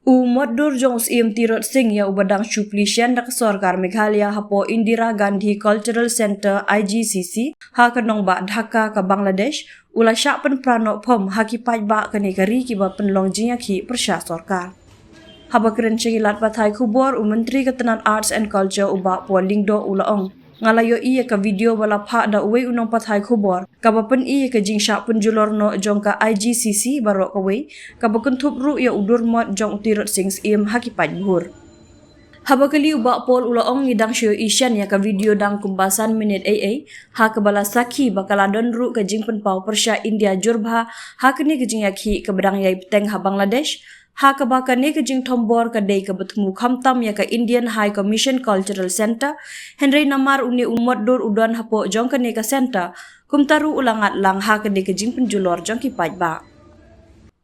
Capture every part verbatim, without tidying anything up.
U motdur jong u Syiem Tirot Sing ïa uba dang shu plie shen da ka sorkar Meghalaya hapoh Indira Gandhi Cultural Centre, I G C C, ha ka nongbah Dhaka ka Bangladesh, u la shah pynpra noh phom ha ki paidbah kane ka ri kiba pynlong jingïakhih pyrshah sorkar. Haba kren sha ki lad pathai khubor, u Myntri ka tnat Arts and Culture u Bah Paul Lyngdoh u la ong, nga la ïohi ïa ka video ba la phah da uwei u nongpathai khubor kaba pyni ïa ka jingshah pynjulor noh jong ka I G C C baroh kawei, kaba kynthup ruh ïa u durmot jong u Tirot Sing Syiem ha ki paidbah. Haba kylli u Bah Paul u la ong, ngi dang shu ïohi shen ïa ka video dang kumba san minit ei ei, ha kaba la sakhi ba ka la don ruh ka jingpynpaw pyrshah India jur bha ha kane ka jingïakhih kaba dang ïai bteng ha Bangladesh, ha kaba kane ka jingthombor ka dei kaba thmu khamtam ïa ka Indian High Commission Cultural Centre, hynrei namar une u motdur u don hapoh jong kane ka centre, kumta ruh u la ngat lang ha kane ka jingpynjulor jong ki paidbah.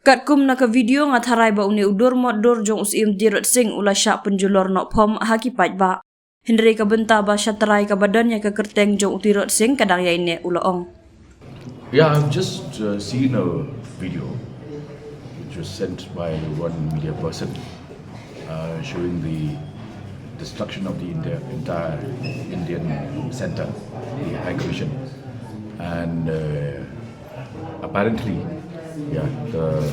Katkum na ka video nga tharai ba une u durmotdur jong u Syiem Tirot Sing u la shah pynjulor noh phom ha ki paidbah. Hynrei ka bynta ba shatrai kaba don ïa ka kyrteng jong u Tirot Sing ka dang ïai neh, u la ong. Yeah, I've just uh, seen a video which was sent by one media person uh, showing the destruction of the India, entire Indian center, the High Commission. And uh, apparently, yeah, the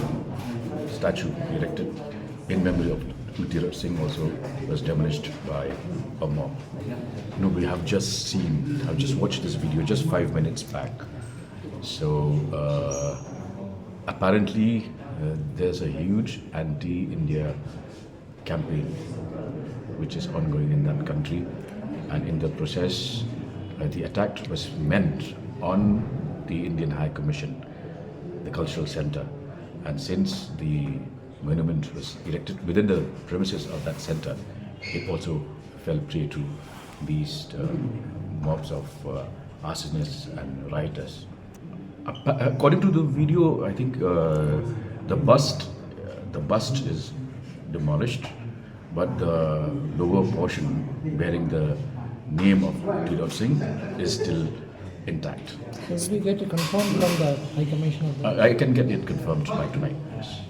statue erected in memory of Tirot Singh also was demolished by a mob. No, we have just seen, I've just watched this video just five minutes back. So uh, apparently, uh, there's a huge anti India campaign which is ongoing in that country. And in the process, uh, the attack was meant on the Indian High Commission, the cultural center. And since the monument was erected within the premises of that center, it also fell prey to these uh, mobs of uh, arsonists and rioters. According to the video, I think uh, the bust, uh, the bust is demolished, but the lower portion bearing the name of Tirot Singh is still intact. Can we get it confirmed from the High Commission of the I, I can get it confirmed by tonight. Yes.